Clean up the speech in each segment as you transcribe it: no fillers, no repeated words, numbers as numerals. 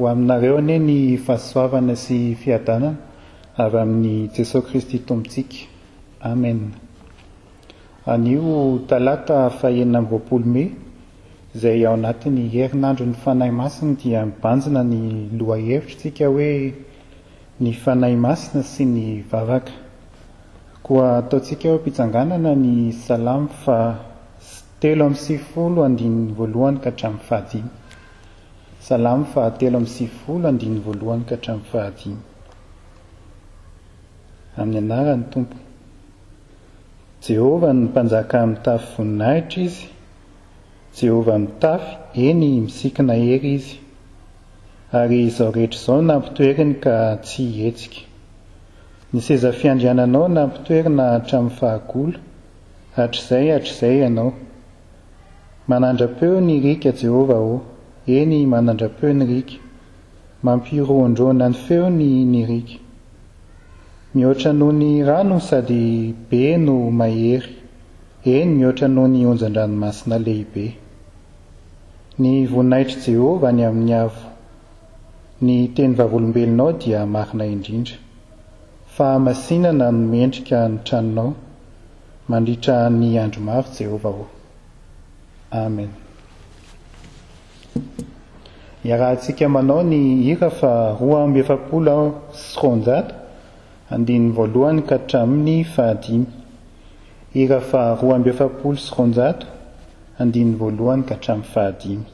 Ho aminareo anie ny fahasoavana sy fiadanana avy amin'i Jesoa Kristy Tompontsika. Amen. Anio talata fahenina amby 20 mey, izay ao anatin'ny herinandron'ny Fanahy Masina dia mibanjina ny lohahevitritsika hoe ny Fanahy Masina sy ny vavaka. Koa ataontsika eo am-pitsanganana ny Salamo faha 93 andininy voalohany ka hatramin'ny fahadimy. Salamo faha 93 andininy voalohany ka hatramin'ny fahadimy. Amin'ny anaran'ny Tompo. Jehovah no mpanjaka mitafy voninahitra izy, Jehovah mitafy, eny, misikina hery izy. Ary izao rehetra izao nampitoeriny ka tsy hihetsika. Ny seza fiandriananao nampitoerina hatramin'ny fahagola, hatrizay hatrizay ianao. Manandra-peo ny riaka Jehovah ô, eny, manandra-peo ny riaka. Mampirohondrohona ny feony ny riaka. Mihoatra noho ny rano sady be no mahery, eny, mihoatra noho ny onjan-dranomasina lehibe. Ny voninahitr'i Jehovah any amin'ny avo. Ny teny vavolombelonao dia marina indrindra. Fahamasinana no mendrika ny tranonao mandritra ny andro maro, Jehovah ô. Amen. Iarahantsika manao ny hira fa 242, andininy voalohany ka hatramin'ny fahadimy. Hira fa 242, andininy voalohany ka hatramin'ny fahadimy.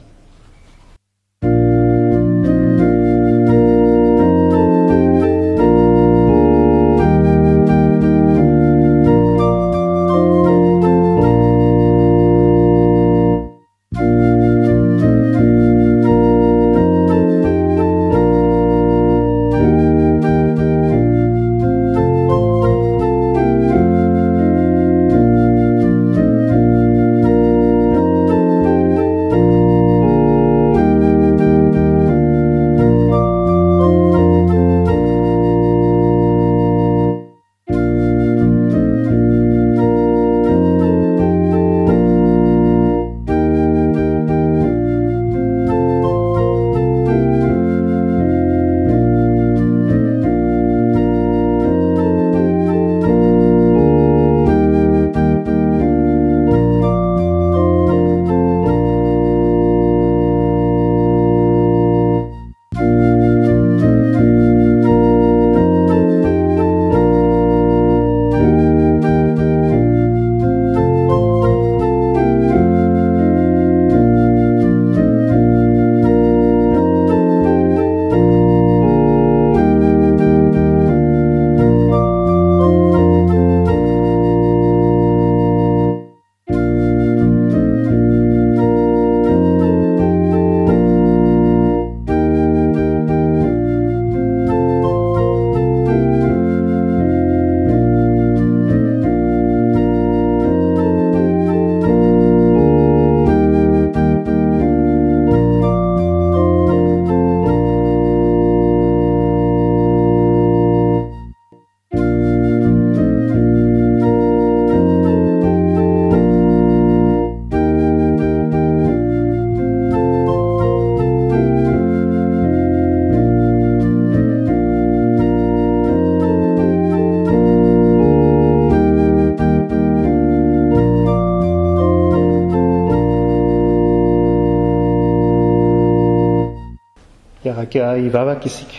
Hiaraka hivavaka isika.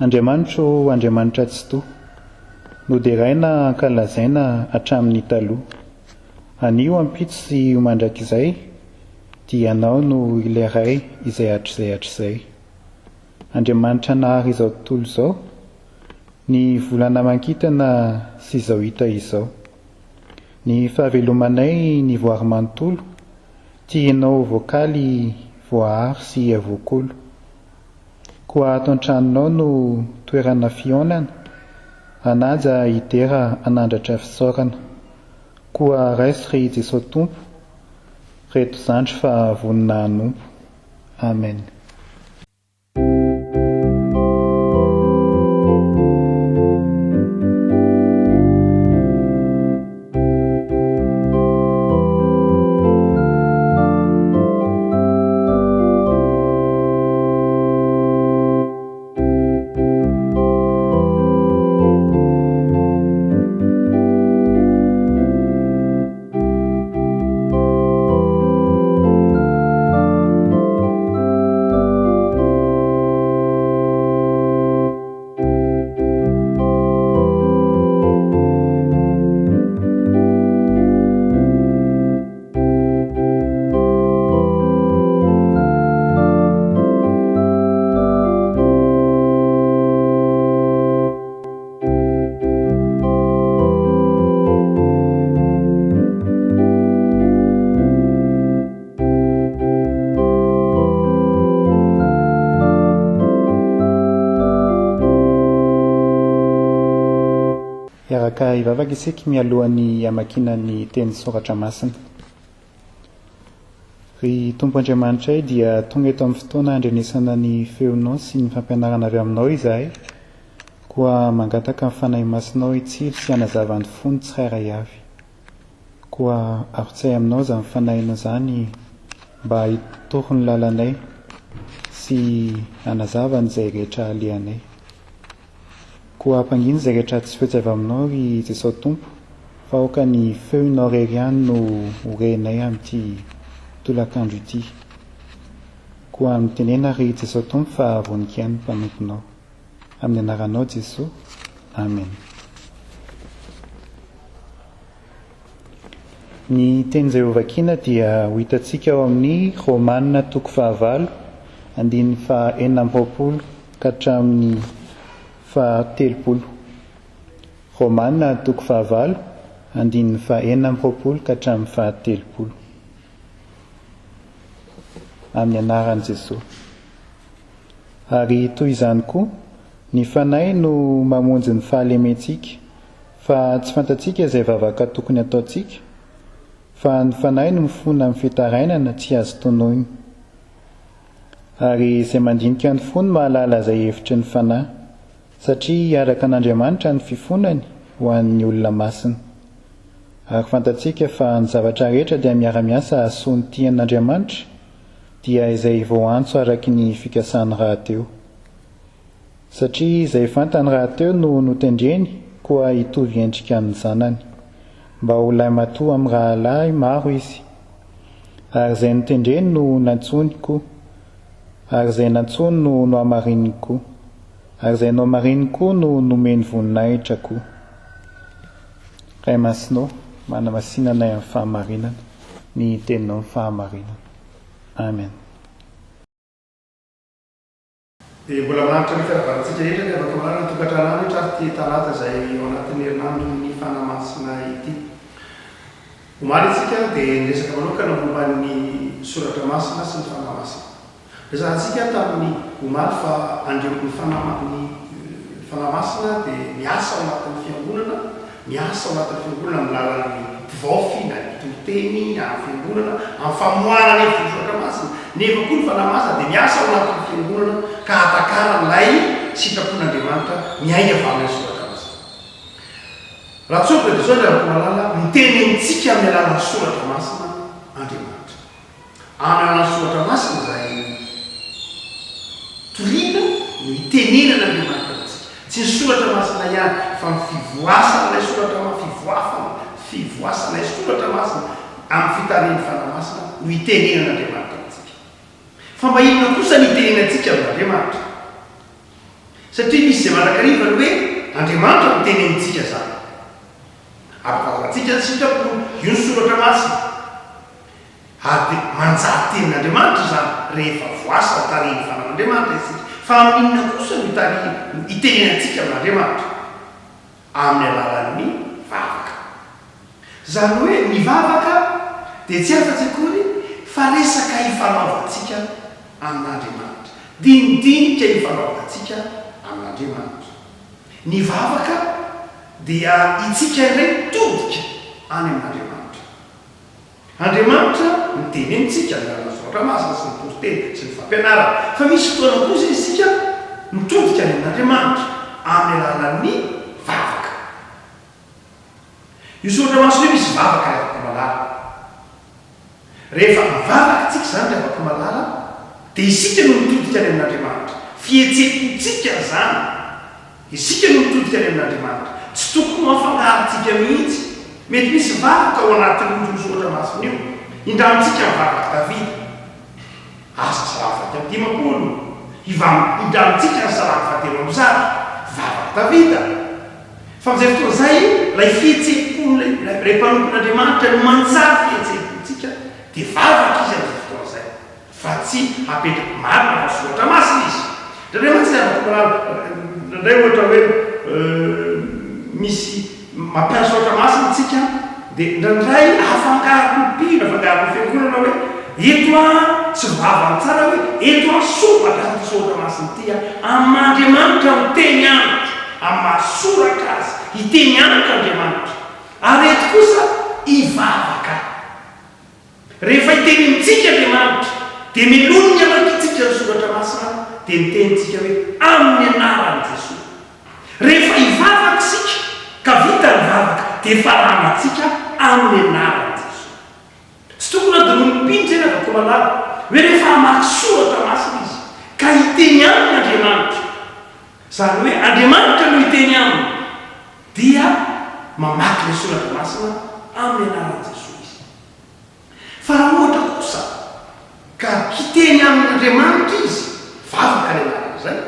Andriamanitro ô, Andriamanitra Tsitoha, noderaina ankalazaina hatramin'ny taloha. Anio, ampitso sy ho mandrakizay, dia Ianao no ilay Ray izay hatrizay hatrizay. Andriamanitra nahary izao tontolo izao, ny volana aman-kintana sy izao hita izao. Ny fahavelomanay ny voary manontolo, tianao voakaly voaaro sy voakolo. Koa ato an-tranonao no toerana fihaonana, hanaja hidera hanandratra fisaorana. Koa raiso ry Jesoa Tompo, reto zandry fa vonona hanompo. Amen. Hiaraka hivavaka isika mialohan'ny hamakiana ny teny soratra masina. Ry Tompo Andriamanitray dia tonga eto amin'ny fotoana handrenesana ny feonao sy ny fampianarana avy aminao izahay, koa mangataka ny Fanahy Masinao hitsilo sy hanazava ny fony tsirairay avy. Koa arotsay aminao izany Fanahinao izany mba hitoro ny lalanay sy hanazava an'izay rehetra alehanay. Koa ampangino izay rehetra tsy fetsy avy aminao ry Jesosy Tompo fa aoka ny feonao irery ihany no ho renay amin'ity tolakandro ity. Koa mitenena ry Jesosy Tompo fa vonon-kihaino ny mpanomponao. Amin'ny anaranao Jesoa. Amen. Ny teny izay hovakiana dia ho hitantsika ao amin'ny Romana toko fahavalo, andininy faha 26 ka hatramin'ny faha 30. Romana toko fahavalo, andininy faha 26 ka hatramin'ny faha 30. Amin'ny anaran'i Jesoa. Ary toy izany koa, ny Fanahy no mamonjy ny fahalementsika, fa tsy fantatsika izay vavaka tokony hataontsika, fa ny Fanahy no mifona amin'ny fitarainana tsy azo tonoina. Ary izay mandinika ny fo no mahalala izay hevitry ny Fanahy, satria araka an'Andriamanitra ny fifonany ho an'ny olona masina. Ary fantatsika fa ny zavatra rehetra dia miara-miasa hahasoa ny tian'Andriamanitra, dia izay voaantso araky ny fikasany rahateo. Satria izay fantany rahateo no notendreny koa hitovy endrika amin'ny Zanany, mba ho lahimatoa amin'ny rahalahy maro izy. Ary izay notendreny no nantsoiny koa, ary izay nantsoiny no nohamarininy koa, ary izay nohamarininy koa no nomeny voninahitra koa. Ray Masina ô, manamasina anay amin'ny fahamarinana, ny Teninao ny fahamarinana. Amen. Dia mbola manaritra ny fiarahabalantsika rehetra ny havako malala ny tokantrano any hatraty ity talata izay ao anatin'ny herinandron'ny Fanahy Masina ity. Omaly isika dia niresaka manokana momba ny Soratra Masina sy ny Fanahy Masina. Resahantsika tamin'ny omaly fa Andriam ny Fanahy ny Fanahy Masina dia miasa ao anatin'ny Fiangonana, miasa ao anatin'ny Fiangonana amin'ny lalan'ny mpivaofy na ny mpitoriteny amin'ny Fiangonana, amin'ny famoahana ny hevitry ny Soratra Masina. Nefa koa ny Fanahy Masina dia miasa ao anatin'ny Fiangonana ka hahatakarany ilay sitrapon'Andriamanitra miainga avy amin'ilay Soratra Masina. Raha tsorina dia izao ry havako malala, miteny amintsika amin'ny alalan'ny Soratra Masina Andriamanitra. Amin'ny alalan'ny Soratra Masina izay toriana no itenenan'Andriamanitra amintsika. Tsy ny Soratra Masina ihany fa ny fivoasan'ilay Soratra Masina, fivoafana, fivoasan'ilay Soratra Masina amin'ny fitarihan'ny Fanahy Masina no itenenan'Andriamanitra amintsika. Fa mba inona kosa ny itenenantsika amin'Andriamanitra? Satria misy izay mandrakariva ny hoe Andriamanitra miteny amintsika izany. Ampahafantarantsika ny sitrapony. Io ny Soratra Masina. Ary dia manjary tenin'Andriamanitra izany rehefa voasa tarihin'ny Fanan'Andriamanitra isika. Fa amin'inona kosa no itarihiny, no itenenantsika amin'Andriamanitra? Amin'ny alalan'ny vavaka. Izany hoe ny vavaka dia tsy afa-tsy akory fa resaka ifanaovantsika amin'Andriamanitra. Dinidinika ifanaovantsika amin'Andriamanitra. Ny vavaka dia itsika indray mitodika any amin'Andriamanitra. Andriamanitra miteny amintsika amin'ny alalan'ny Soratra Masina sy ny toriteny sy ny fampianarana. Fa misy fotoana kosa isika mitodika any amin'Andriamanitra amin'ny alalan'ny vavaka. Io Soratra Masina io misy vavaka ry havako malala. Rehefa mivavaka isika izany ry havako malala dia isika no mitodika any amin'Andriamanitra. Fihetseham-pontsika izany. Isika no mitodika any amin'Andriamanitra. Tsy tokony ho afangarontsika mihitsy. Mety misy vavaka ao anatin'io soratra masina io. Indramintsika ny vavak'i Davida. Asa Salamo faha-51. Ivam, indramintsika ny Salamo faha-103. Vavak'i Davida. Fa amin'izay fotoana izay, ilay fihetseham-pon'ilay, ilay mpanompon'Andriamanitra no manjary fihetseham-pontsika, dia vavaka izy amin'izay fotoana izay. Fa tsy hapetraka marina fa soratra masina izy. Indraindray mantsy ny havako malala, indraindray ohatra hoe misy mampiasa soratra masina isika dia indraindray afangaron'ny mpino, afangaron'ny fiangonana hoe eto an tsy voavany tsara hoe eto an soa mampiasa ity soratra masina ity an, amin'Andriamanitra miteny amiko. amin'ny maha soratra azy, hiteny amiko Andriamanitra. Ary eto kosa hivavaka. Rehefa hiteny amintsika Andriamanitra, dia mialoha ny hamakiantsika ny Soratra Masina, dia miteny isika hoe, Amin'ny anaran'i Jesoa. Rehefa hivavaka isika, ka vita ny vavaka, dia faranantsika amin'ny anaran'i Jesoa. Tsy tokony hadinoin'ny mpino izay ry havako malala, hoe rehefa hamaky Soratra Masina izy, ka hiteny aminy Andriamanitra, izany hoe Andriamanitra no hiteny aminy, dia mamaky ilay Soratra Masina amin'ny anaran'i Jesoa izy. Fa raha ohatra kosa ka hiteny amin' Andriamanitra izy, vavaka ny anaran'izay,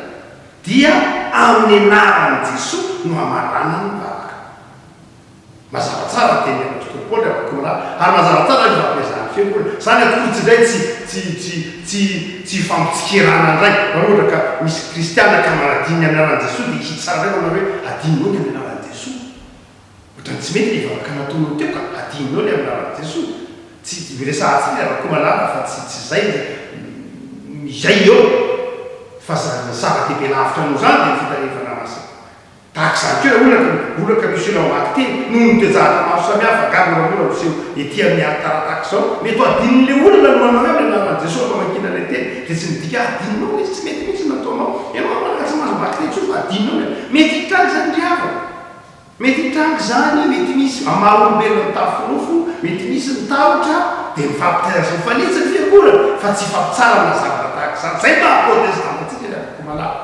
dia amin'ny anaran'i Jesoa no hamaranany ny vavaka. Mazava tsara ny tenin'ny apostoly Paoly raha vakio malala, ary mazava tsara ny fampiresahan'ny fiangonana. Izany akory tsy indray tsy tsy tsy tsy tsy hifampitsikerana indray. Raha ohatra ka misy kristiana ka manadino ny amin'ny anaran'i Jesoa dia hitsara indray manao hoe adinonao ny amin'ny anaran'i Jesoa. Ohatran'ny tsy mety ilay vavaka nataonao teo ka adinonao ilay amin'ny anaran'i Jesoa. Tsy iresahantsika ilay Rakomalala fa tsy tsy izay izay eo fa ny zava-dehibe lavitra noho izany dia ny fitarihan'ny Fanahy Masina. Tahaka izany koa ilay olana olona ka misy olona mamaky teny noho ny toe-javatra maro samihafa angaha moramora miseho ety amin'ny alitara tahaka izao. Mety ho adinon'ilay olona ny manao hoe amin'ny anaran'i Jesoa ampamakiana ilay teny dia tsy midika adinonao ilay izy tsy mety mihitsy ny nataonao. Ianao angamba tsy mahazo mamaky teny intsony fa adinonao ilay mety hitranga izany ry havana. Mety hitranga izany, mety misy amin'ny maha olombelona mitafy nofo, mety misy ny tahotra, dia mifampitaiza sy mifanitsy ny fiangonana, fa tsy hifampitsarana zavatra tahaka izany. Izay maha protestanta antsika ry havako malala.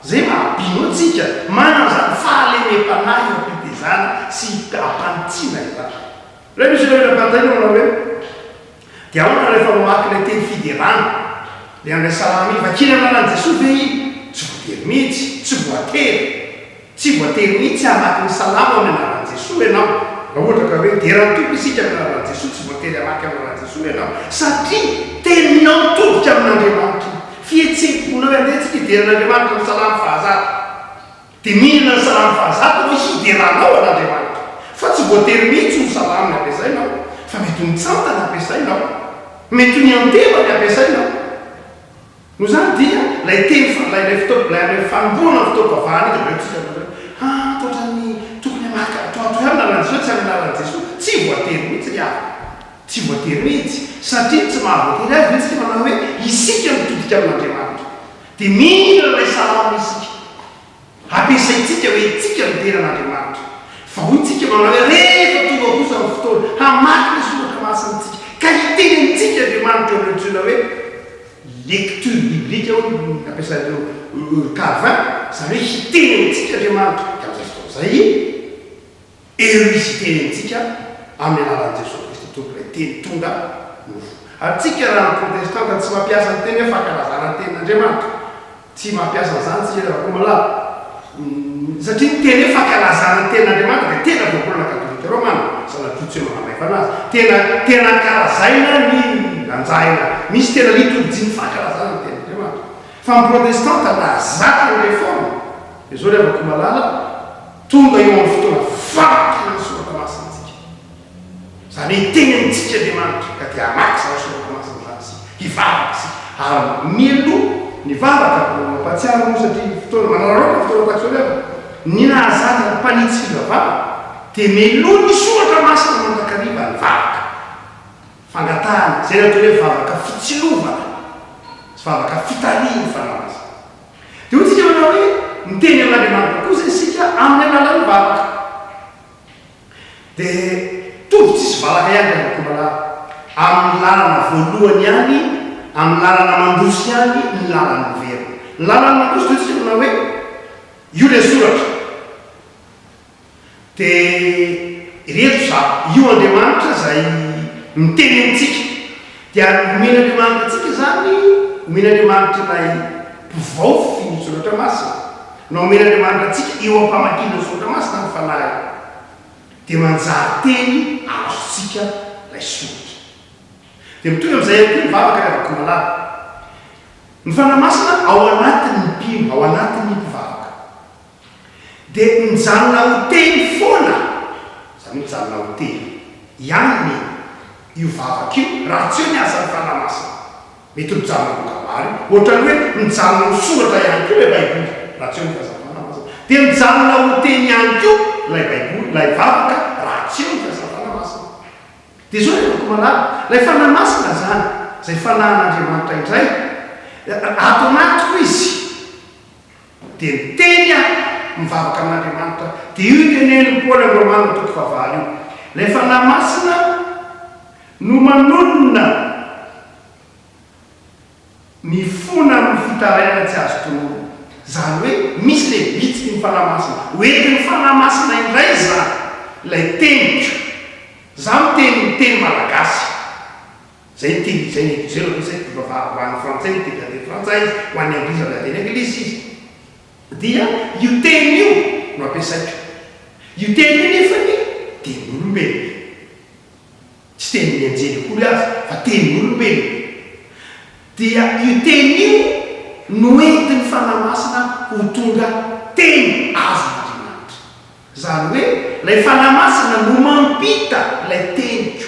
Izay maha mpino antsika, manana izany fahalemem-panahy eo am-pitezana sy am-panitsiana izany. Ilay misy ilay olona mpanontaniana manao hoe, Dia ahoana rehefa mamaky ilay teny fiderana, ilay amin'ilay salamo iny, vakina amin'ny anaran'i Jesoa ve iny? Tsy voatery mihitsy, tsy voatery. Tsy voatery mihitsy hamaky ny salamo amin'ny anaran'i Jesoa ianao. Raha ohatra ka hoe dera ny Tompo isika amin'ny anaran'i Jesoa, tsy voatery hamaky amin'ny anaran'i Jesoa ianao. Satria teninao mitodika amin'Andriamanitra iny. Fihetseham-ponao hoe andeha tsika hidera an'Andriamanitra amin'ny salamo fahazato. Dia mihinana ny salamo fahazato ianao hideranao an'Andriamanitra. Fa tsy voatery mihitsy ho salamo ny ampiasainao, fa mety ho ny tsanta ny ampiasainao. Mety ho ny anteva ny ampiasainao. Noho izany dia ilay teny fa, ilay ilay fotoam, ilay ilay fanombohana ny fotoam-pivavahana iny dia avy eo tsika manao hoe, ah, toatran'ny tokony hamaky, toatoy amin'ny anaran'i Jesoa, tsy amin'ny anaran'i Jesoa. Tsy voatery mihitsy ry havana. Tsy voatery mihitsy. Satria ny tsy mahavoatery azy ve tsika manao hoe, isika mitodika amin'Andriamanitra. Dia mila ilay salamo isika. Ampiasaintsika hoe tsika midera an'Andriamanitra. Fa hoy tsika manao hoe rehefa tonga kosa ny fotoana hamaky ny soratra masina tsika ka hiteny amintsika Andriamanitra eo amin'ny antsoina hoe lecture biblique hoy ny ampiasain'ireo Calvin, izany hoe hiteny amintsika Andriamanitra. Ka amin'izay fotoana izay Eo Izy hiteny amintsika amin'ny alalan'i Jesoa Kristy Tompo ilay Teny tonga nofo. Ary tsika raha ny protestanta tsy mampiasa ny teny hoe fankalazana ny tenin'Andriamanitra. Tsy mampiasa an'izany tsika ry Rakomalala. Satria ny teny hoe fankalazana ny tenin'Andriamanitra dia tena voambolana katolika romana, sanatria tsy hoe manamaivana azy. Tena tena ankalazaina ny lanjaina. Misy tena litorjia ny fankalazana ny tenin'Andriamanitra. Fa ny protestanta nahazatra ny reforme, dia izao ry Rakomalala, Tonga eo amin'ny fotoana famakina ny Soratra Masina isika. Izany hoe hiteny amintsika Andriamanitra, ka dia hamaky izany Soratra Masina izany isika, hivavaka isika. Ary mialoha ny vavaka, no mampahatsiaro moa satria fotoana manararaotra ny fotoana tahaka izao ry havana, ny nahazatra ny mpanitsy fivavahana dia mialoha ny Soratra Masina mandrakariva ny vavaka. Fangatahana, izay no atao hoe vavaka fitsilovana sy vavaka fitarihin'ny Fanahy Masina. Dia hoy tsika manao hoe, miteny amin'Andriamanitra kosa isika amin'ny alalan'ny vavaka. Dia mitovy tsisy valaka ihany ry Rakomalala. Amin'ny lalana voalohany ihany, amin'ny lalana mandroso ihany ny lalana miverina. Ny lalana mandroso dia hoy tsika manao hoe, io ilay soratra. Dia ireto za, io Andriamanitra izay miteny amintsika. Dia omen'Andriamanitra antsika izany, omen'Andriamanitra ilay mpivaofy ny Soratra Masina, na omen'Andriamanitra antsika eo am-pamakiana ny Soratra Masina ny Fanahiny. Dia manjary teny azontsika ilay soratra. Dia mitovy amin'izay ihany koa ny vavaka ry havako malala. Ny Fanahy Masina ao anatin'ny mpino, ao anatin'ny mpivavaka. Dia mijanona ho teny foana, izany hoe mijanona ho teny ihany io vavaka io raha tsy eo ny asan'ny Fanahy Masina. Mety mijanona ho kabary, ohatran'ny hoe mijanona ho soratra ihany koa ilay Baiboly raha tsy eo ny asan'ny Fanahy Masina. Dia mijanona ho teny ihany koa ilay Baiboly, ilay vavaka raha tsy eo ny fiasan'ny Fanahy Masina. Dia izao ry havako malala, ilay Fanahy Masina izany, izay Fanahin'Andriamanitra indray, ato anatiko Izy, dia miteny aho, mivavaka amin'Andriamanitra aho. Dia io tenenin'i Paoly amin'ny Romana toko fahavalo io. Ilay Fanahy Masina no manonona Mifona amin'ny fitarainana tsy azo tononina. Izany hoe misy ilay bitsiky ny Fanahy Masina. Ho entin'ny Fanahy Masina indray izany ilay teniko. Izaho miteny ny teny malagasy. Izay ny teny, izay ny izay no ampiasaiko fivavaha. Ho an'ny frantsay miteny teny frantsay izy, ho an'ny anglisy avy teny anglisy izy. Dia io teny io no ampiasaiko. Io teny io nefany tenin'olombelona. Tsy tenin'ny anjely akory aza fa tenin'olombelona. Dia io teny io no entin'ny Fanahy Masina ho tonga teny azon'Andriamanitra. Izany hoe ilay Fanahy Masina no mampita ilay teniko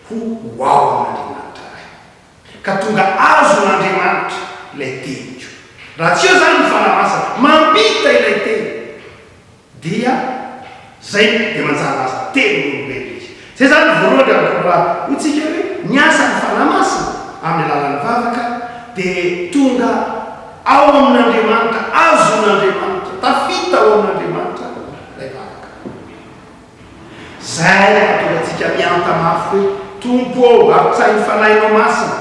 ho ho ao amin'Andriamanitra Ray. Ka tonga azon'Andriamanitra ilay teniko. Raha tsy eo izany ny Fanahy Masina mampita ilay teny Dia zay dia manjary lasa tenin'olombelona izy. Zay zany ny voalohany ry havako raha hoy tsika hoe ny asan'ny Fanahy Masina amin'ny alalan'ny vavaka dia tonga ao amin'Andriamanitra, azon'Andriamanitra, tafita ao amin'Andriamanitra ilay vavaka. Zay no mahatonga antsika mihanta mafy hoe Tompo ô, arotsay ny Fanahinao Masina.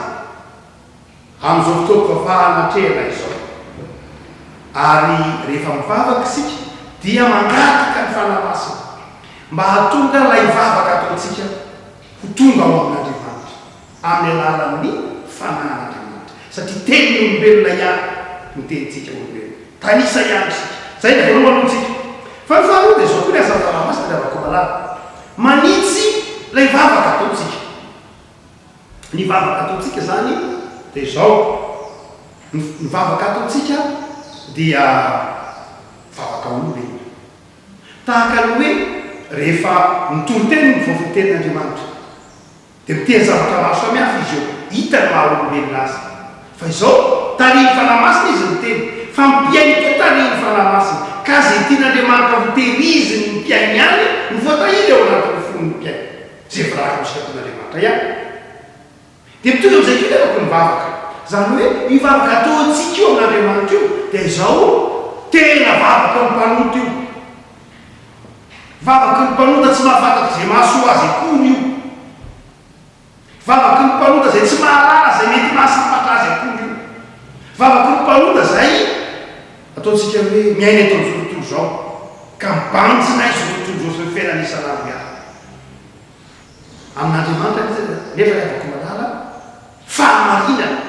Amin'izao fotoam-pivavahana atrehina izao. Ary rehefa mivavaka isika dia mangataka ny Fanahy Masina mba hahatonga ilay vavaka ataontsika ho tonga ao amin'Andriamanitra amin'ny alalan'ny Fanahin'Andriamanitra. Satria tenin'olombelona ihany no tenintsika olombelona. Tanisa ihany isika. Izay ny voalohany hoy tsika. Fa ny faharoa dia izao koa ny asan'ny Fanahy Masina ry havako malala. Manitsy ilay vavaka ataontsika. Ny vavaka ataontsika izany dia izao, ny ny vavaka ataontsika dia vavaka olombelona. Tahaka ny hoe rehefa mitory teny ny voafon'ny tenin'Andriamanitra dia miteny zavatra maro samihafa izy eo, hita ny maha olombelona azy. Fa izao, tarihin'ny Fanahy Masina izy miteny, fa ny mpihaino koa tarihin'ny Fanahy Masina, ka izay tian'Andriamanitra hotehirizin'ny mpihaino ihany no voatahiry ao anatin'ny fon'ny mpihaino. Izay voarara amin'ny sitrapon'Andriamanitra ihany. Dia mitovy amin'izay koa ny ataoko ny vavaka. Izany hoe io vavaka ataontsika io amin'Andriamanitra io dia izao tena vavaky ny mpanota io. Vavaky ny mpanota tsy mahafantatra izay mahasoa azy akory io. Vavaky ny mpanota izay tsy mahalala izay mety mahasambatra azy akory io. Vavaky ny mpanota izay ataontsika hoe miaina eto amin'izao tontolo izao ka mibanjina izao tontolo izao sy ny fiainana isan'andro ihany. Amin'Andriamanitra mihitsy aza nefa ry havako malala, fahamarinana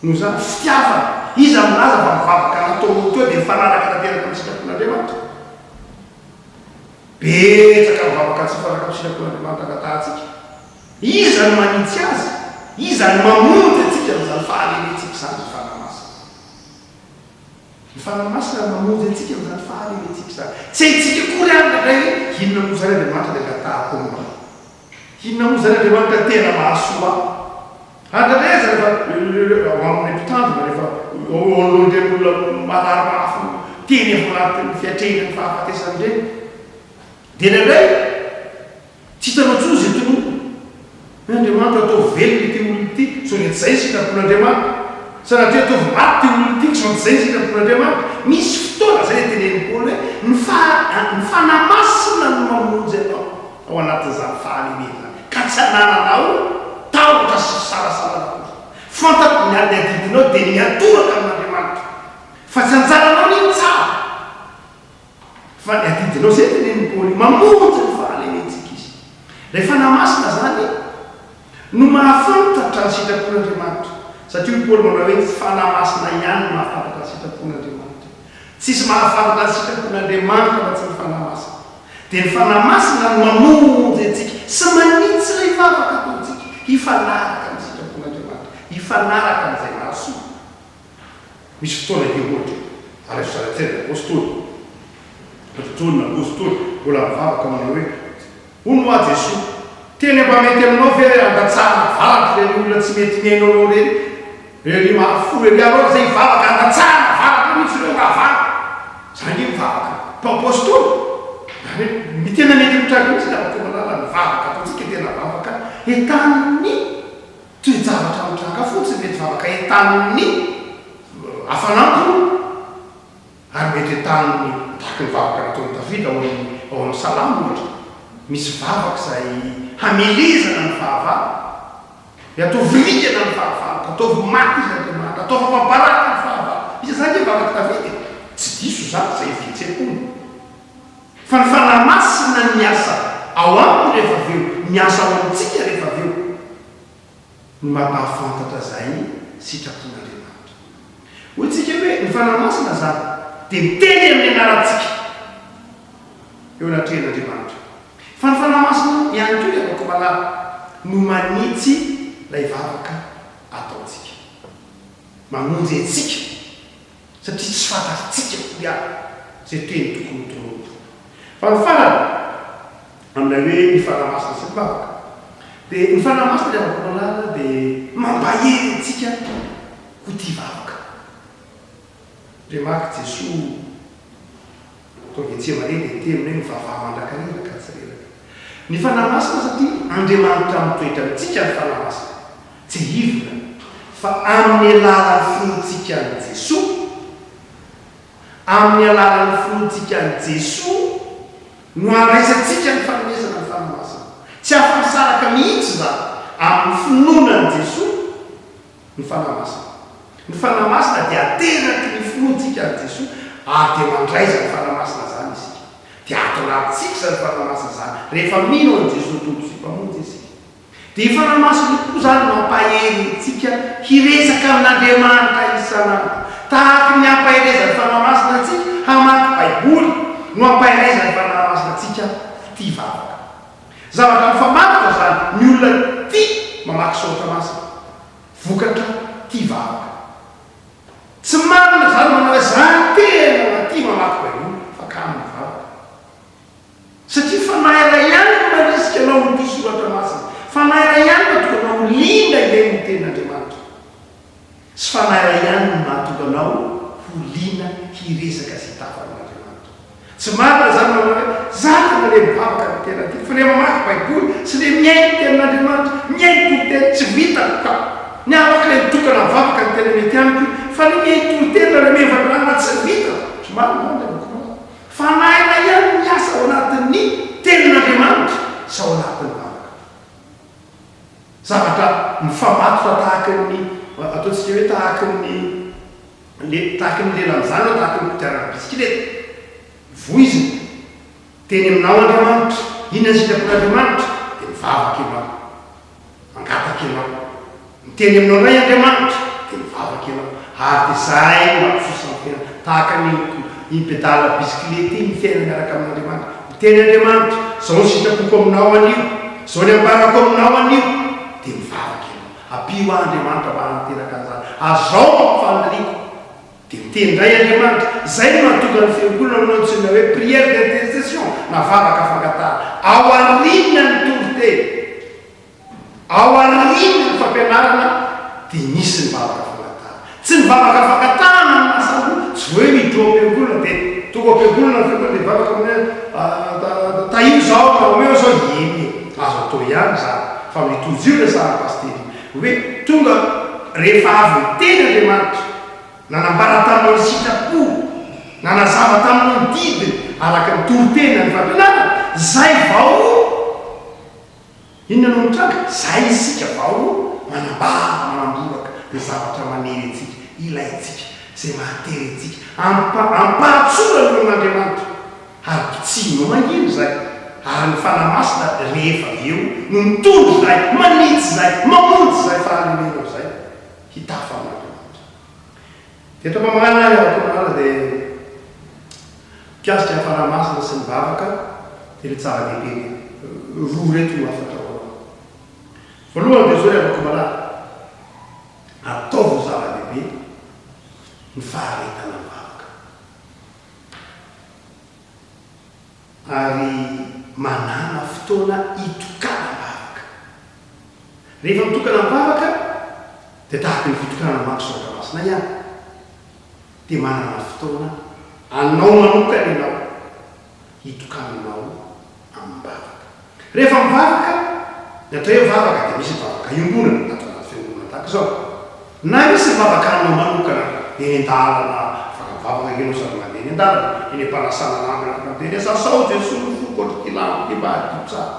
noho izany fitiavana. Iza no milaza fa ny vavaka nataonao teo dia mifanaraka tanteraka amin'ny sitrapon'Andriamanitra? Betsaka ny vavaka tsy mifanaraka amin'ny sitrapon'Andriamanitra angatahantsika. Iza no manitsy azy? Iza no mamonjy antsika amin'izany fahalementsika izany? Ny Fanahy Masina. Ny Fanahy Masina no mamonjy antsika amin'izany fahalementsika izany. Tsy haintsika akory ary indraindray hoe inona moa izany Andriamanitra dia angatahako aminao. Inona moa izany Andriamanitra tena mahasoa ahy. Ary indraindray aza rehefa ao amin'ny mpitandrina, rehefa eo anoloan'ireny olona marary mafy teny ao anatin'ny fiatrehina ny fahafatesana ireny, dia indraindray Tsy hitanao intsony izay tononina. Hoe Andriamanitra ataovy velona ity olona ity, sao dia tsy izay ny sitrapon'Andriamanitra. Sanatria ataovy maty ity olona ity, sao dia tsy izay ny sitrapon'Andriamanitra. Misy fotoana, izay ilay tenenin'i Paoly hoe, ny faha, ny Fanahy Masina no mamonjy anao ao anatin'izany fahalemena izany, ka tsy anananao tahotra sy fisalasalana akory. Fantatro ny ny adidinao dia ny miantoraka amin'Andriamanitra, fa tsy anjaranao ny mitsara. Fa ny adidinao, izay tenenin'i Paoly, mamonjy ny fahalementsika izy. Ilay Fanahy Masina izany no mahafantatra ny sitrapon'Andriamanitra. Satria hoy Paoly manao hoe, ny Fanahy Masina ihany no mahafantatra ny sitrapon'Andriamanitra. Tsisy mahafantatra ny sitrapon'Andriamanitra afa-tsy ny Fanahy Masina. Dia ny Fanahy Masina no mamonjy antsika sy manitsy ilay vavaka ataontsika hifanaraka amin'ny sitrapon'Andriamanitra, hifanaraka amin'izay mahasoa. Misy fotoana ity ohatra, ary azo sary an-tsaina ny Apostoly, ry Jaona Apostoly, mbola mivavaka manao hoe, Hono hoa Jesoa, tena mba mety aminao ve handatsahana varatra ireny olona tsy mety mihaino anao ireny, ery mahafoy ery aleo aza hivavaka handatsahana varatra mihitsy ireo rahavavy. Za ange mivavaka. Apostoly, izany hoe ny tena mety mitranga mihitsy ny Ravakomalala, ny vavaka ataontsika tena vavaka entanin'ny toe-javatra mitranga fotsiny, mety vavaka entanin'ny hafanam-po, ary mety entanin'ny, tahaka ny vavaka nataon'i Davida ao amin'ny ao amin'ny Salamo ohatra, misy vavaka izay hamelezana ny fahavalo. Dia ataovy ringana ny fahavaloko, ataovy maty izy Andriamanitra, ataovy afa-baraka ny fahavaloko. Iza izany ange vavak'i Davida e? Tsy diso izany izay fihetseham-pony. Fa ny Fanahy Masina miasa ao aminy rehefa avy eo, miasa ao amintsika rehefa avy eo, no mampahafantatra izay sitrapon'Andriamanitra. Hoy tsika hoe ny Fanahy Masina izany dia miteny amin'ny anarantsika eo anatrehan'Andriamanitra. Fa ny Fanahy Masina ihany koa ry havako malala no manitsy ilay vavaka ataontsika. Mamonjy antsika satria tsy fantatsika akory ary izay teny tokony ho tononina. Fa ny farany amin'ilay hoe ny Fanahy Masina sy ny vavaka dia ny Fanahy Masina ry havako malala dia mampahery antsika ho tia vavaka. Remarque Jesoa Tao Getsemane dia niteny hoe mivavaha mandrakariva ka tsy reraka. Ny Fanahy Masina satria Andriamanitra mitoetra amintsika ny Fanahy Masina. Tsiahivina fa amin'ny alalan'ny finoantsika an'i Jesoa, amin'ny alalan'ny finoantsika an'i Jesoa no andraisantsika ny fanomezana ny Fanahy Masina. Tsy afa-misaraka mihitsy izany amin'ny finoana an'i Jesoa. Ny Fanahy Masina. Ny Fanahy Masina dia ateraky ny finoantsika an'i Jesoa ary dia mandray izany Fanahy Masina izany isika. Dia ato anatintsika izany Fanahy Masina izany rehefa mino an'i Jesoa Tompo sy Mpamonjy isika. Dia io Fanahy Masina io koa izany mampahery antsika hiresaka amin'Andriamanitra isan'andro. Tahaky ny ampaherezan'ny Fanahy Masina antsika hamaky Baiboly no ampaherezan'ny Fanahy Masina antsika ho tia vavaka. Zavatra mifamatotra izany, ny olona tia mamaky soratra masina, vokatra tia vavaka. Tsy marina izany manao hoe za tena na tia mamaky baiboly fa kamo mivavaka. Satria fanahy iray ihany no marisika anao ho tia soratra masina, fanahy iray ihany no mahatonga anao ho liana hihaino ny tenin'Andriamanitra. Sy fanahy iray ihany no mahatonga anao ho liana hiresaka sy hitafa amin'Andriamanitra. Tsy marina izany manao hoe, Za tena le mivavaka no tena tiako, fa le mamaky baiboly sy le mihaino ny tenin'Andriamanitra, mihaino toriteny tsy vitako ka. Ny ahy le mitokana mivavaka no tena mety amiko, fa le mihaino toriteny na le mihaino tsy vitako. Tsy marina izany ry havako malala. Fanahy iray ihany no miasa ao anatin'ny tenin'Andriamanitra sy ao anatin'ny vavaka. Zavatra mifamatotra tahaka ny, ataontsika hoe tahaka ny, le, tahaka ny lelan'izany na tahaka ny kodiarana bisikileta. Voizina. Miteny aminao Andriamanitra. Inona ny sitrapon'Andriamanitra? Dia mivavaka ianao. Mangataka ianao. Miteny aminao indray Andriamanitra, dia mivavaka ianao. Ary dia izay no mampisosa ny fiainana. Tahaka ny iny pedale bisikileta iny ny fiainana miaraka amin'Andriamanitra. Miteny Andriamanitra, izao ny sitrapoko aminao anio, izao ny ambarako aminao anio. Dia mivavaka ianao. Ampio ahy Andriamanitra mba hanatanteraka an'izany. Ary izao no faniriako. Dia miteny indray Andriamanitra. Izay no mahatonga ny fiangonana no antsoina hoe prière d'intercession na vavaka fangatahana. Ao aoriana ny toriteny. Ao aorian'ny fampianarana dia misy ny vavaka fangatahana. Tsy ny vavaka fangatahana no mahasambo, tsy hoe miditra ao am-piangonana dia tonga ao am-piangonana ny fiangonana dia mivavaka amin'ny hoe tahio izao na omeo izao, eny e, azo atao ihany izany fa mitovy io resahan'i Pasitera io hoe tonga rehefa avy niteny Andriamanitra, nanambara taminao ny sitrapony, nanazava taminao ny didiny araka ny toriteny na ny fampianarana, izay vao. Inona no mitranga? Zay isika vao manambara, manamboraka ny zavatra manery antsika, ilaintsika, izay mahatery antsika, ampa, ampahatsorana eo amin'Andriamanitra. Ary bitsihinao mangina izay, ary ny Fanahy Masina rehefa avy eo no mitondra izay, manitsy izay, mamonjy izay fahalemenao izay, hitafa amin'Andriamanitra. Eto am-pamaranana ary Ravatomalala dia mikasika ny Fanahy Masina sy ny vavaka dia ireto zava-dehibe roa ireto no hafatra ho anao. Voalohany dia izao ry Ravakomalala, ataovy ho zava-dehibe ny faharetana ny vavaka. Ary manàna fotoana hitokanam-bavaka. Rehefa mitokana mivavaka dia tahaka ny fitokanana mamaky soratra masina ihany. Dia manana fotoana anao manokana ianao. Rehefa mivavaka, ny atao hoe vavaka dia misy ny vavaka iombonana ato anaty fiangonana tahaka izao, na misy ny vavaka anao manokana eny an-dalana, afaka mivavaka ange ianao sady mandeha eny an-dalana, eny am-panasana lamba afaka miteny hoe sasao Jesoa ny foko ohatr'ity lamba ity mba hadio tsara.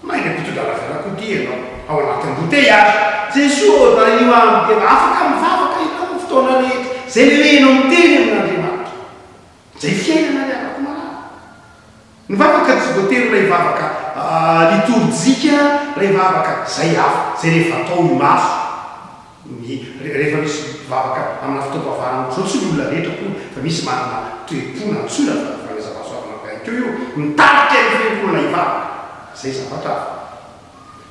Na eny am-pitondrana fiarakodia ianao, ao anaty embouteillage, Jesoa ô dahio aho miteny, afaka mivavaka ianao amin'ny fotoana rehetra, izay ilay hoe ianao miteny amin'Andriamanitra. Izay fiainana ry havako malala. Ny vavaka tsy voatery ilay vavaka litorjika, ilay vavaka izay hafa, izay rehefa atao imaso, ny rehefa misy vavaka amina fotoam-pavahana ohatr'izao, tsy ny olona rehetra akory fa misy manana toe-po nantsoina fa fanomezam-pahasoavana avy any koa io, mitarika ny fiangonana hivavaka, izay zavatra hafa.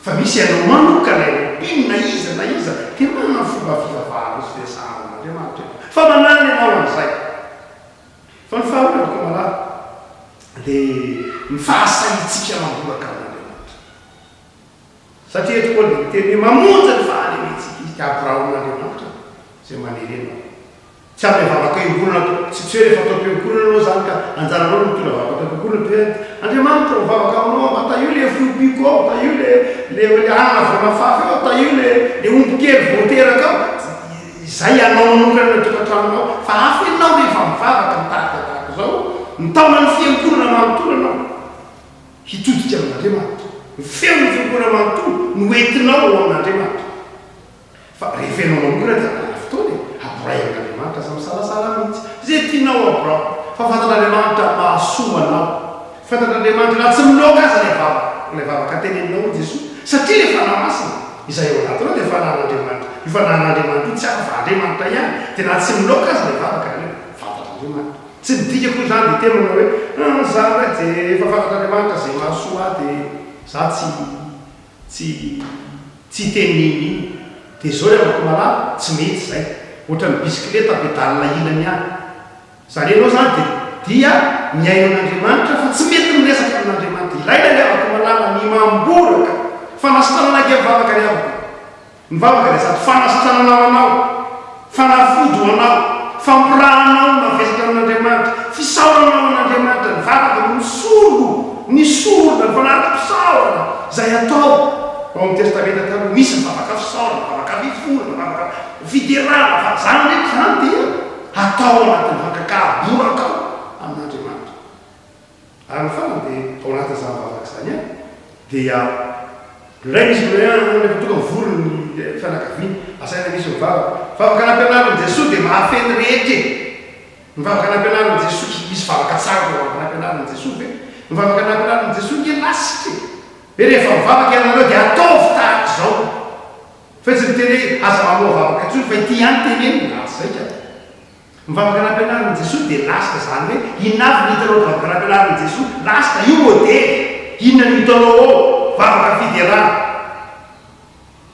Fa misy ianao manokana, ianao mpino na iza na iza dia manana ny fomba fivavahanao sy firesahanao amin'Andriamanitra ianao. Fa manana ianao an'izay. Fa ny faharoa ry Rakotomalala dia ny fahasahiantsika mamboraka amin'Andriamanitra. Satria eto Paoly dia miteny hoe mamonjy ny fahalementsika izy, dia aborao amin'Andriamanitra izay manery anao. Tsy amin'ny vavaka iombonana atao, tsy tsy hoe rehefa atao am-piangonana ianao izany ka anjaranao no mitondra vavaka atao am-piangonana dia hoe Andriamanitra ô mivavaka aminao aho mba tahio le fiompiako ao, tahio le le le anana vao nafafy ao, tahio le le omby kely vao teraka ao, izay anao manokana any an-tokantranonao, fa hafa ianao rehefa mivavaka mitarika tahaka izao, mitaona ny fiangonana manontolo ianao hitodika amin'Andriamanitra, ny feon'ny fiangonana manontolo no entinao ho amin'Andriamanitra. Fa rehefa ianao manokana dia alana fotoana e! Aboray amin'Andriamanitra aza misalasala mihitsy. Izay tianao aborao. Fa fantatr'Andriamanitra mahasoa anao. Fantatr'Andriamanitra na tsy miloaka aza ilay vavaka, ilay vavaka teneninao hoy Jesoa. Satria ilay Fanahy Masina izay ao anatinao dia Fanahin'Andriamanitra. Io Fanahin'Andriamanitra io tsy hafa fa Andriamanitra ihany. Dia na tsy miloaka aza ilay vavaka aleo fantatr'Andriamanitra. Tsy midika akory izany dia tena manao hoe, hum, za indray dia efa fantatr'Andriamanitra izay mahasoa ahy dia za tsy Tsy tsy hiteny n'inon'inona. Dia izao ry havako malala, tsy mety izay. Ohatran'ny bisikileta pedale ilany ihany. Izany hoe ianao izany dia dia mihaino an'Andriamanitra fa tsy mety miresaka amin'Andriamanitra. Ilaina ry havako malala ny mamboraka. Fanasitranana ange mivavaka ry havako. Ny vavaka dia sady fanasitranana ho anao, fanafody ho anao, fampirahanao ny mavesatra amin'Andriamanitra, fisaoranao an'Andriamanitra. Ny vavaka no misolo ny sorona, ny fanati-pisaorana izay atao ao amin'ny Testamenta Taloha. Misy ny vavaka fisaorana, vavaka fifonana, vavaka fiderana, fa izany rehetra izany dia atao anatin'ny vavaka ka aborakao amin'Andriamanitra. Ary ny farany dia ao anatin'izany vavaka izany ihany dia indray misy hoe rehefa tonga mivory ny fianakaviana, asaina misy mivavaka. Vavaka nampianarin'i Jesoa dia mahafehy ny rehetra e! Ny vavaka nampianarin'i Jesoa, misy vavaka tsara koa vavaka nampianarin'i Jesoa ve? Ny vavaka nampianarin'i Jesoa nge lasitra e! Hoe rehefa mivavaka ianareo dia ataovy tahaka izao. Fa tsy miteny hoe aza mamoha vavaka intsony fa ity ihany tenenina, raha tsy izay ka. Ny vavaka nampianarin'i Jesoa dia lasta, izany hoe inona avy no hitanao ny vavaka nampianarin'i Jesoa? Lasta, io modely. Inona no hitanao ao? Vavaka fiderana,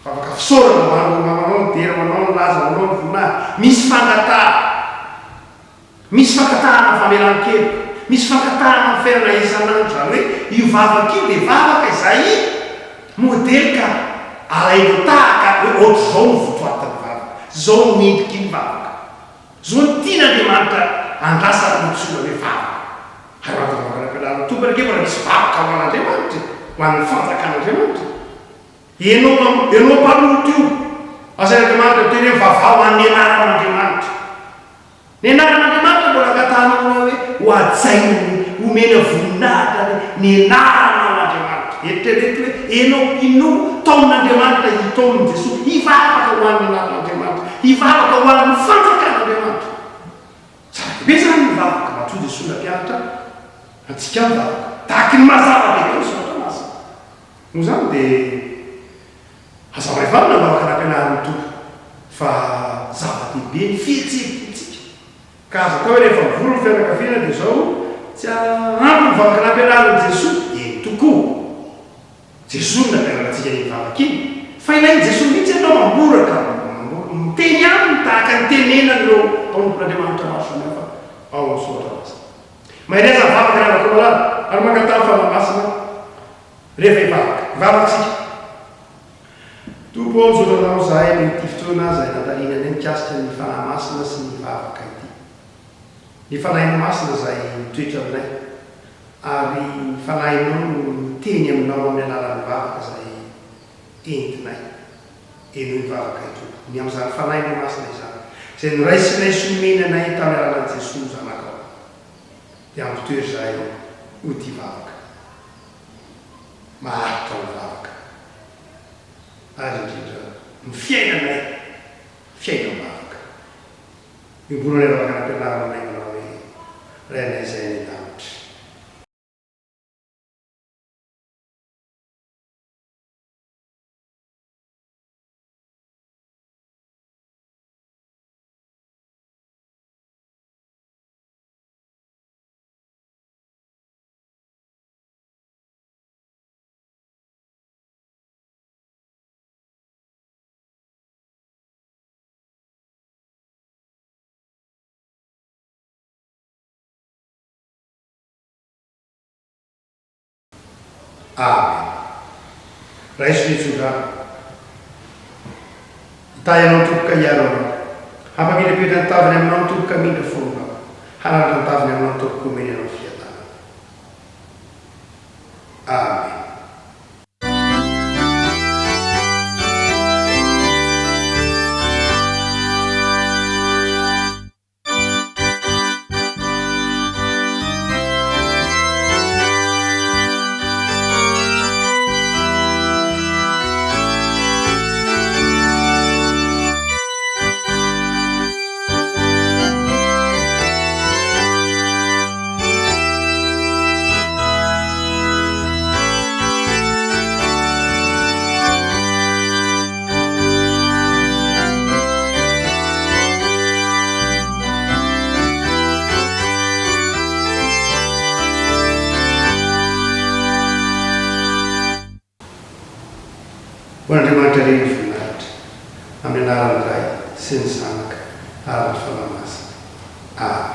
vavaka fisaorana ho an'ireo mamanao, ny dera ho anao, ny laza ho anao, ny voninahitra. Misy fangatahana. Misy fangatahana famelan-keloka. Misy fangatahana amin'ny fiainana isan'andro. Izany hoe io vavaka io dia vavaka izay modely ka alainao tahaka hoe ohatr'izao no votoatin'ny vavaka, izao no endriky ny vavaka. Izao no tian'Andriamanitra andrasana no antsoina hoe vavaka. Ary raha vavaka nampianarin'ny Tompo ange mbola misy vavaka ho an'Andriamanitra e, ho an'ny fanjakan'Andriamanitra e. Ianao, ianao mpanoto io, asain'Andriamanitra miteny hoe vavaho ho an'ny anaran'Andriamanitra. Ny anaran'Andriamanitra mbola angatahanao aminao hoe ho hajaina ny, homena voninahitra ny, ny anaranao Andriamanitra. Eritrereto hoe enao mpino taomin'Andriamanitra hitaomin'i Jesoa hivavaka ho an'ny anaran'Andriamanitra, hivavaka ho an'ny fanjakan'Andriamanitra. Zava-dehibe izany ny vavaka, matoa Jesoa nampianatra antsika mivavaka. Tahaky ny maha zava-dehibe ny soratra masina. Noho izany dia Aza maivanina ny vavaka nampianarin'ny Tompo fa zava-dehibe ny fihetseham-pontsika. Ka aza atao hoe rehefa mivory ny fianakaviana dia izao, tsy ampy ny vavaka nampianarin'i Jesoa. Eny tokoa, Jesoa no nampianatra antsika iny vavaka iny. Fa ilain'i Jesoa mihitsy ianao mamboraka, miteny aminy tahaka ny tenenan'ireo mpanompon'Andriamanitra maro samihafa ao amin'ny Soratra Masina. Mahereza mivavaka ry havako malala ary mangataha ny Fanahy Masina. Rehefa hivavaka. Hivavaka isika. Tompo ô, misaotra Anao izahay noho ity fotoana izay nandalinanay mikasika ny Fanahy Masina sy ny vavaka ity. Ny Fanahinao Masina izay mitoetra aminay, ary ny Fanahinao no. miteny aminao amin'ny alalan'ny vavaka izay entinay. Henoy ny vavakay Tompo, ny amin'izany Fanahinao Masina izany, izay noraisinay sy nomeny anay tamin'ny alalan'i Jesoa Zanakao. Dia ampitoery izahay ho tia vavaka. Maharitra ny vavaka. Ary indrindra ny fiainanay, fiainam-bavaka. Miombona ilay vavaka nampianarina anay manao hoe, Rainay izay any an-danitra. Amen. Raiso ny tsodrano. Hitahy anao ny Tompo ka hiaro anao. Hampamirapiratra ny tavany aminao ny Tompo ka hamindra fo aminao. Hanandratra ny tavany aminao ny Tompo ka homeny anao fiadanana. Amen. Ho an'Andriamanitra Reny ny voninahitra, amin'ny anaran'ny Ray sy ny Zanaka ary ny Fanahy Masina. Amen.